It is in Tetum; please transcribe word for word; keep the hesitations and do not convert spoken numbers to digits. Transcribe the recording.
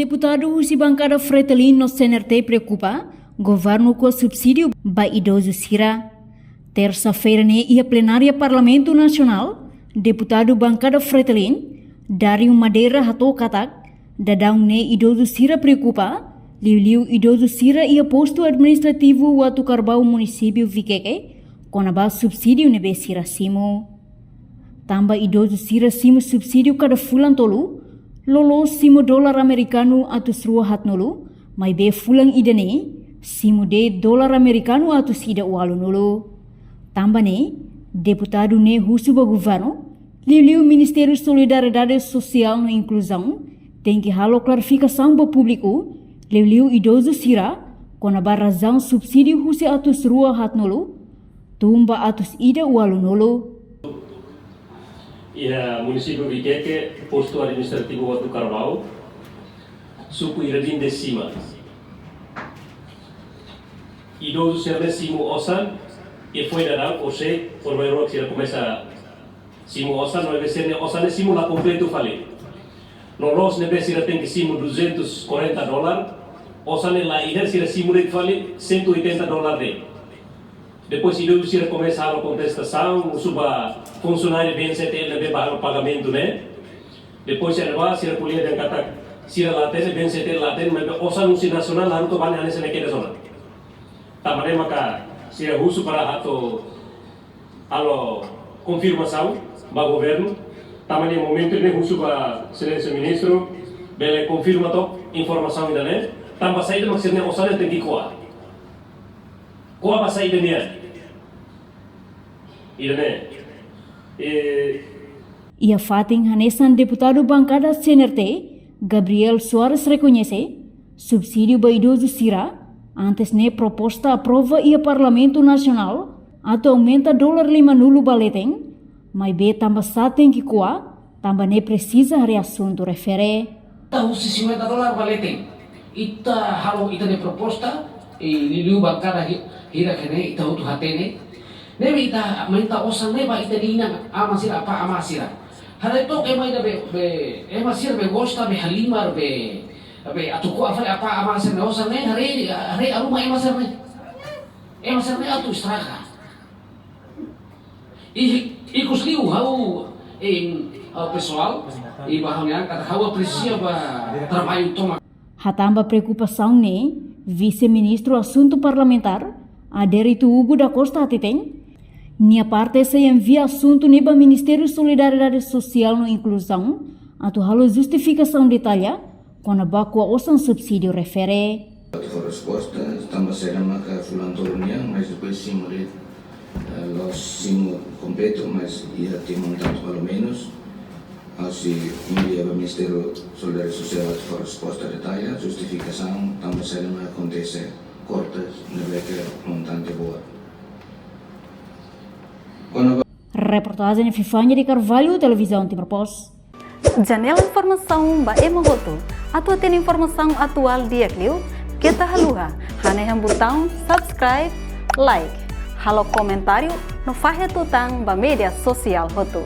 Deputadu husi bankada Fretilin no C N R T preokupa governu ko'a subsídiu ba idozu sira. Tersa-feira ne'e iha plenária Parlamentu Nasionál, deputadu bankada Fretilin, Dario Madeira hato'o katak, daudaun ne'e idozu sira preokupa, liuliu idozu sira iha postu administrativu Uatucarbau, munisípiu Viqueque, kona-ba subsídiu ne'ebé sira simu. Tanba idozu sira simu subsídiu kada fulan tolu, loloos simu dolar amerikanu atus rua haatnulu, maibé fulan ida-ne'e, simu de'it dolar amerikanu atus ida ualunulu. Tanba ne'e, deputadu ne'e husu ba governu, liuliu Ministériu Solidariedade Sosiál no Inkluzaun, tenke halo klarifikasaun ba públiku, liuliu idozu sira, kona-ba razaun subsídiu husi atus rua haatnulu, tun ba atus ida ualunulu. Iha munisípiu Viqueque, postu administrativu Uatucarbau, suku Iradim de Cima. Idozu sira ne'e simu osan, i foin daudaun, ou sei, foin daudaun sira komesa simu osan, maibé sira-nia osan ne'e simu la kompletu fali. Loloos ne'ebé sira tenke simu duzentos e quarenta dolar, osan ne'e la iha, sira simu de'it fali cento e oitenta dolar de'it. Depois idozu sira komesa halo kontestasaun, husu ba funsionáriu B N C T L ne'ebé ba halo pagamentu ne'e. Depois sira ba, sira ko'alia dehan katak sira la hatene, B N C T L la hatene, maibé osan husi nasionál haruka ba ne'e hanesan ne'e kedas ona. Tanba ne'e maka sira husu para atu halo konfirmasaun ba governu, tanba ne'e momentu ne'e husu ba Exelénsia Ministru, bele konfirma took informasaun ida-ne'e, tanba saida mak sira-nia osan ne'e tenke ko'a. Ko'a ba saida nian. Ida-ne'e. Eh, Iha fatin hanesan deputadu bankada C N R T, Gabriel Soares rekoñese, subsídiu ba idozu sira, antes ne'e proposta aprova iha Parlamentu Nasionál, atu aumenta dolar limanulu ba leten, maibé tanba sá tenke ko'a, tanba ne'e presiza haree asuntu refere. Ita husi cinquenta dolar ba leten. Ita halo ita-nia proposta, i liuliu bankada hi-, hirak ne'e, ita hotu hatene. Ne'ebé ita aumenta osan ne'e ba ita-nia inan-aman sira, apá amá sira. Haree took ema ida be, be, ema sira be gosta be halimar be, be atu ko'a fali apá amá sira-nia osan ne'e, haree, haree aruma ema sira-ne'e. Ema sira-ne'e atu estraga. I, ikus liu ha'u, em, ha'u pesoál, i ba ha'u-nia an katak ha'u apresia ba traballu tomak. Hatán ba preokupasaun ne'e, Vise-Ministru Asuntu Parlamentár, Adérito Hugo da Costa hateten, nia parte sei envia asuntu ne'e ba Ministériu Solidariedade Sosiál no Inkluzaun, atu halo justifikasaun detalla, kona-ba ko'a osan subsídiu refere. Atu fó resposta, tanba sira maka fulan tolu nian, mas depois simu de'it, eh, la'ós simu kompletu, mas iha tiha montante pelumenus. Ha'u sei envia ba Ministériu Solidariedade Sosiál atu fó resposta detalla, justifikasaun, tanba sira maka akontese kortes, ne'ebé ke montante boot. Kona-ba Reportajen Fifania de Carvalho, Televizaun Timor Post. Janela informasaun ba ema hotu. Atu hatene informasaun atuál di'ak liu, keta haluha hanehan butaun subscribe, like, halo komentáriu no fahe tutan ba média sosiál hotu.